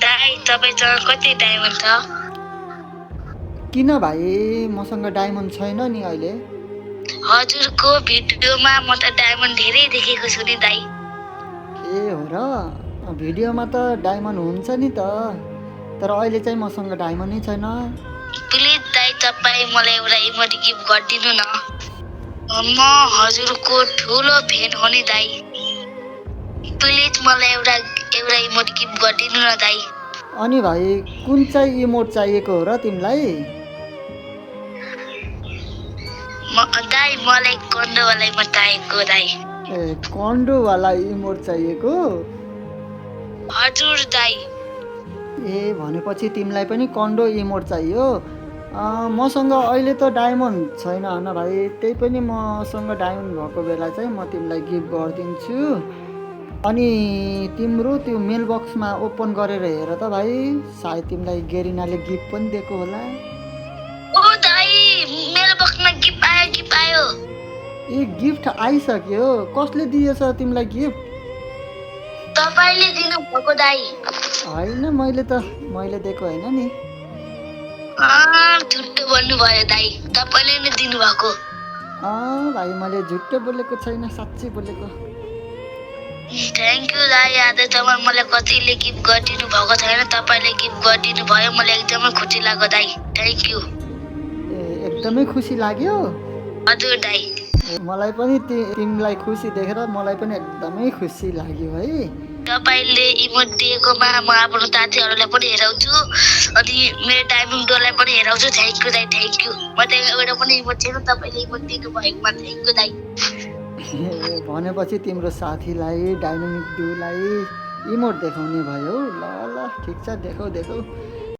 दाइ तपाईसँग कति डायमन्ड छ? किन भाइ मसँग डायमन्ड छैन नि अहिले? हजुरको भिडियोमा म त डायमन्ड धेरै देखेको छु नि दाइ। ए हो र? भिडियोमा त डायमन्ड हुन्छ नि त, तर अहिले चाहिँ मसँग डायमन्ड नै छैन। प्लिज दाइ तपाईँ मलाई एउटा इमोजी गिफ्ट गरिदिनु न। म हजुरको ठुलो फ्यान हो नि दाइ। प्लिज मलाई एउटा इमोजी गिफ्ट गरिदिनु न दाइ। अनि भाइ कुन चाहिँ इमोट चाहिएको हो र तिमीलाई? दाइ मलाई कन्डोवाला इमोट चाहिएको दाइ। ए कन्डोवाला इमोट चाहिएको? हजुर दाइ। ए भनेपछि तिमीलाई पनि कन्डो इमोट चाहियो? मसँग अहिले त डायमन्ड छैन होइन भाइ, त्यही पनि मसँग डायमन्ड भएको बेला चाहिँ म तिमीलाई गिफ्ट गरिदिन्छु। अनि तिम्रो त्यो मेल बक्समा ओपन गरेर हेर त भाइ, सायद तिमीलाई गेरिनाले गिफ्ट पनि दिएको होला। ओ दाइ मेरो बक्समा गिफ्ट आयो। ए गिफ्ट आइसक्यो? कसले दिएछ तिमीलाई गिफ्ट? तपाईले दिनु भएको दाइ। होइन मैले दिएको होइन नि। झुट्टो भन्नु भयो दाइ, तपाईले नै दिनु भएको। भाइ मैले झुट्टो बोलेको छैन, साँच्चै बोलेको। थ्याङ्क यू दाइ, आजसम्म मलाई कतिले गिफ्ट गरिदिनु भएको छैन, तपाईँले गिफ्ट गरिदिनु भयो, मलाई एकदमै खुसी लाग्यो दाइ। Thank you. ए एकदमै खुसी लाग्यो? हजुर दाइ। मलाई पनि तिमीलाई खुसी देखेर मलाई पनि एकदमै खुसी लाग्यो है। तपाईँले इमोट दिएकोमा म आफ्नो साथीहरूलाई पनि हेराउँछु, अनि मेरो डायमन्ड डोलाई पनि हेराउँछु। थ्याङ्क यू दाइ, थ्याङ्क यू। म त एउटा पनि इमोट छैन, तपाईँले इमोट दिनु भएकोमा थ्याङ्क यू दाइ। भनेपछि तिम्रो साथीलाई डायनामिक डुलाई इमोट देखाउने भयो। ल ल ठिक छ, देखाऊ।